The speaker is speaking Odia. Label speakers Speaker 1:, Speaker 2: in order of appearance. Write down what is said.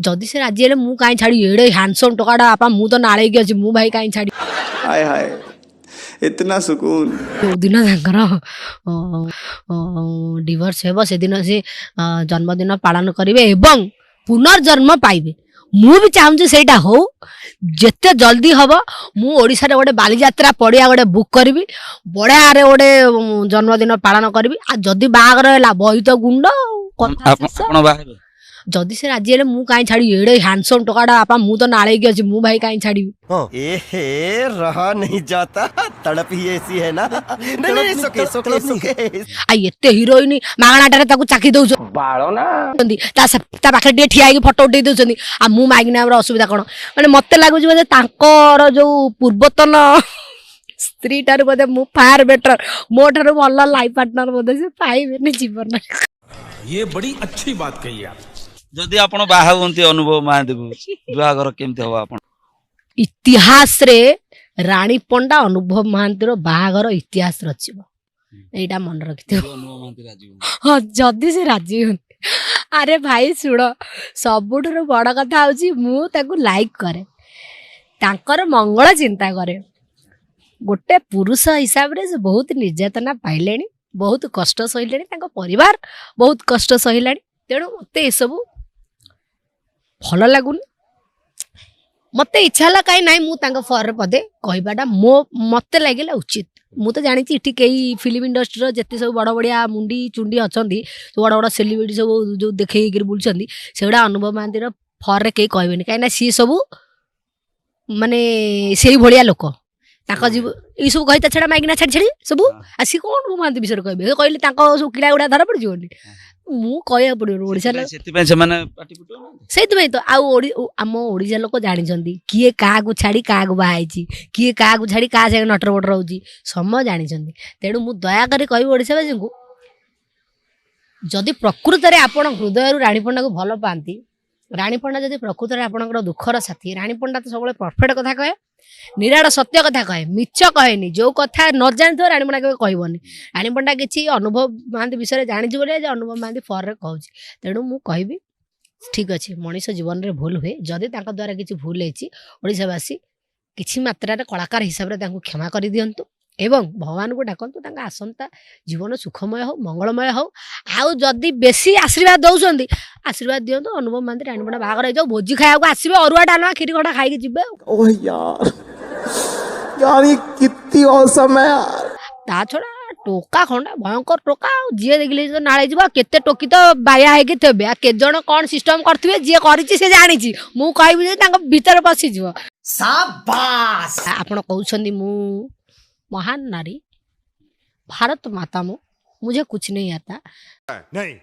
Speaker 1: ଯଦି ସେ ରାଜି ହେଲେ, ମୁଁ କାହିଁ ଛାଡ଼ିବି? ଏଡ଼େ ହ୍ୟାଣ୍ଡସମ୍ ଟୋକାଟା ବାପା, ମୁଁ ତ ନାଳେଇକି ଅଛି, ମୁଁ ଭାଇ କାହିଁ ଛାଡ଼ିବି?
Speaker 2: हाय हाय, इतना सुकून!
Speaker 1: ଯୋଉଦିନ ତାଙ୍କର ଡିଭୋର୍ସ ହେବ, ସେଦିନ ସେ ଜନ୍ମଦିନ ପାଳନ କରିବେ ଏବଂ ପୁନର୍ଜନ୍ମ ପାଇବେ। ମୁଁ ବି ଚାହୁଁଛି ସେଇଟା ହଉ ଯେତେ ଜଲ୍ଦି ହବ। ମୁଁ ଓଡ଼ିଶାରେ ଗୋଟେ ବାଲିଯାତ୍ରା ପଡ଼ିଆ ଗୋଟେ ବୁକ୍ କରିବି, ବଢ଼ିଆରେ ଗୋଟେ ଜନ୍ମଦିନ ପାଳନ କରିବି। ଆଉ ଯଦି ବାହାଘର ହେଲା, ବହି ତ ଗୁଣ୍ଡ ଆଉ କଥା ଶେଷ।
Speaker 3: ଆପଣ ବାହା ହେବେ?
Speaker 1: ଯଦି ସେ ରାଜି ହେଲେ, ମୁଁ କାହିଁ ଛାଡ଼ିବି? ଏଡ଼େ ହ୍ୟାଣ୍ଡସମ୍ ଟୋକାଟା ବାପା, ମୁଁ ତ ନାଳେଇକି ଅଛି, ମୁଁ ଭାଇ କାହିଁ ଛାଡ଼ିବି?
Speaker 4: एहे, रहा नहीं जाता, तड़प ही ऐसी है ना। नहीं नहीं, सुके सुके सुके।
Speaker 1: ଆଉ ଏତେ ହିରୋଇନ ମାଗଣାଟାରେ ତାକୁ ଚାଖି ଦଉଛନ୍ତି, ତା ପାଖରେ ଟିକେ ଠିଆ ହେଇକି ଫଟୋ ଉଠେଇ ଦଉଛନ୍ତି, ଆଉ ମୁଁ ମାଗିନା ଆମର ଅସୁବିଧା କଣ? ମାନେ ମତେ ଲାଗୁଛି ବୋଧେ ତାଙ୍କର ଯୋଉ ପୂର୍ବତନ ସ୍ତ୍ରୀ ଠାରୁ ବୋଧେ ମୁଁ ଫାର ବେଟର। ମୋ ଠାରୁ ଭଲ ଲାଇଫ ପାର୍ଟନର ବୋଧେ ସେ ପାଇବେନି ଜୀବନରେ।
Speaker 5: ये बड़ी अच्छी बात कही आप।
Speaker 3: ଯଦି ଆପଣ ବାହା ହୁଅନ୍ତି ଅନୁଭବ ମହାନ୍ତିକୁ, ବିବାହଘର କେମିତି ହବ ଆପଣ?
Speaker 1: ଇତିହାସରେ ରାଣୀ ପଣ୍ଡା ଅନୁଭବ ମହାନ୍ତିର ବାହାଘର ଇତିହାସ ରଚିବ, ଏଇଟା ମନେ ରଖିଥିବ।
Speaker 3: ଅନୁଭବ ମହାନ୍ତି ରାଜି ହୁଅନ୍ତି?
Speaker 1: ହଁ, ଯଦି ସେ ରାଜି ହୁଅନ୍ତି। ଆରେ ଭାଇ ଶୁଣ, ସବୁଠାରୁ ବଡ଼ କଥା ହଉଛି ମୁଁ ତାକୁ ଲାଇକ୍ କରେ, ତାଙ୍କର ମଙ୍ଗଳ ଚିନ୍ତା କରେ। ଗୋଟେ ପୁରୁଷ ହିସାବରେ ସେ ବହୁତ ନିର୍ଯାତନା ପାଇଲେଣି, ବହୁତ କଷ୍ଟ ସହିଲେଣି, ତାଙ୍କ ପରିବାର ବହୁତ କଷ୍ଟ ସହିଲାଣି। ତେଣୁ ମୋତେ ଏସବୁ ଭଲ ଲାଗୁନି। ମୋତେ ଇଚ୍ଛା ହେଲା କାହିଁ ନାହିଁ, ମୁଁ ତାଙ୍କ ଫରରେ ପଦେ କହିବାଟା ମୋତେ ଲାଗିଲା ଉଚିତ। ମୁଁ ତ ଜାଣିଛି ଏଠି କେହି ଫିଲ୍ମ ଇଣ୍ଡଷ୍ଟ୍ରିର ଯେତେ ସବୁ ବଡ଼ ବଡ଼ିଆ ମୁଣ୍ଡି ଚୁଣ୍ଡି ଅଛନ୍ତି, ସବୁ ବଡ଼ ବଡ଼ ସେଲିବ୍ରିଟି ସବୁ ଯୋଉ ଦେଖେଇକିରି ବୁଲୁଛନ୍ତି, ସେଗୁଡ଼ା ଅନୁଭବ ମହାନ୍ତିର ଫରରେ କେହି କହିବେନି। କାହିଁକିନା ସିଏ ସବୁ ମାନେ ସେଇ ଭଳିଆ ଲୋକ। ତାଙ୍କ ଜୀବ ଏଇସବୁ କହି ତା ଛଡ଼ା ମାଇକିନା ଛାଡ଼ି ଛାଡ଼ି ସବୁ। ଆଉ ସିଏ କ'ଣ ଅନୁଭବ ମହାନ୍ତି ବିଷୟରେ କହିବେ? ସେ କହିଲେ ତାଙ୍କ ସବୁ କିଳା ଗୁଡ଼ା ଧରା ପଡ଼ିଯିବନି। ମୁଁ କହିବାକୁ ପଡ଼ିବ ଓଡ଼ିଶା
Speaker 3: ସେଥିପାଇଁ ସେମାନେ ପାଟି ଫିଟଉନାହାନ୍ତି?
Speaker 1: ସେଇଥିପାଇଁ ତ। ଆଉ ଆମ ଓଡ଼ିଶା ଲୋକ ଜାଣିଛନ୍ତି କିଏ କାହାକୁ ଛାଡ଼ି କାହାକୁ ବାହା ହେଇଛି, କିଏ କାହାକୁ ଛାଡ଼ି କାହା ସାଙ୍ଗେ ନଟର ବଟର ହଉଛି, ସମୟ ଜାଣିଛନ୍ତି। ତେଣୁ ମୁଁ ଦୟାକରି କହିବି ଓଡ଼ିଶାବାସୀଙ୍କୁ, ଯଦି ପ୍ରକୃତରେ ଆପଣ ହୃଦୟରୁ ରାଣୀ ପଣ୍ଡାକୁ ଭଲ ପାଆନ୍ତି, ରାଣୀ ପଣ୍ଡା ଯଦି ପ୍ରକୃତରେ ଆପଣଙ୍କର ଦୁଃଖର ସାଥୀ, ରାଣୀ ପଣ୍ଡା ତ ସବୁବେଳେ ପରଫେକ୍ଟ କଥା କହେ, ନିରାଟ ସତ୍ୟ କଥା କହେ, ମିଛ କହେନି। ଯୋଉ କଥା ନ ଜାଣିଥିବ ରାଣୀ ପଣ୍ଡା କେବେ କହିବନି। ରାଣୀ ପଣ୍ଡା କିଛି ଅନୁଭବ ମହାନ୍ତି ବିଷୟରେ ଜାଣିଛି ବୋଲି ଆଜି ଅନୁଭବ ମହାନ୍ତି ଫରରେ କହୁଛି। ତେଣୁ ମୁଁ କହିବି, ଠିକ୍ ଅଛି, ମଣିଷ ଜୀବନରେ ଭୁଲ ହୁଏ। ଯଦି ତାଙ୍କ ଦ୍ୱାରା କିଛି ଭୁଲ ହେଇଛି, ଓଡ଼ିଶାବାସୀ କିଛି ମାତ୍ରାରେ କଳାକାର ହିସାବରେ ତାଙ୍କୁ କ୍ଷମା କରିଦିଅନ୍ତୁ ଏବଂ ଭଗବାନଙ୍କୁ ଡାକନ୍ତୁ ତାଙ୍କ ଆସନ୍ତା ଜୀବନ ସୁଖମୟ ହଉ, ମଙ୍ଗଳମୟ ହଉ। ଆଉ ଯଦି ବେଶୀ ଆଶୀର୍ବାଦ ଦଉଛନ୍ତି, ଆଶୀର୍ବାଦ ଦିଅନ୍ତୁ, ଅନୁଭବ ମହାନ୍ତି ରାଣୀ ପଣ୍ଡା ବାହାଘର ହେଇଯାଉ, ଭୋଜି ଖାଇବାକୁ ଆସିବେ, ଅରୁଆ ଡାଲମା କ୍ଷୀରି ଖଟା ଖାଇକି ଯିବେ ଆଉ।
Speaker 2: ओह यार यार, ये कितनी औसम है यार!
Speaker 1: ତା ଛଡ଼ା ଟୋକା ଖଣ୍ଡା ଭୟଙ୍କର ଟୋକା, ଆଉ ଯିଏ ଦେଖିଲେ ତ ନାଳେଇ ଯିବ। ଆଉ କେତେ ଟୋକି ତ ବାୟା ହେଇକି ଥିବେ, ଆଉ କେତେ ଜଣ କ'ଣ ସିଷ୍ଟମ କରିଥିବେ, ଯିଏ କରିଛି ସେ ଜାଣିଛି। ମୁଁ କହିବି ଯେ ତାଙ୍କ ଭିତରେ ପଶିଯିବ। ଆପଣ କହୁଛନ୍ତି ମୁଁ महान नारी, भारत माता, ମୁଁ मुझे कुछ नहीं आता।
Speaker 4: नहीं।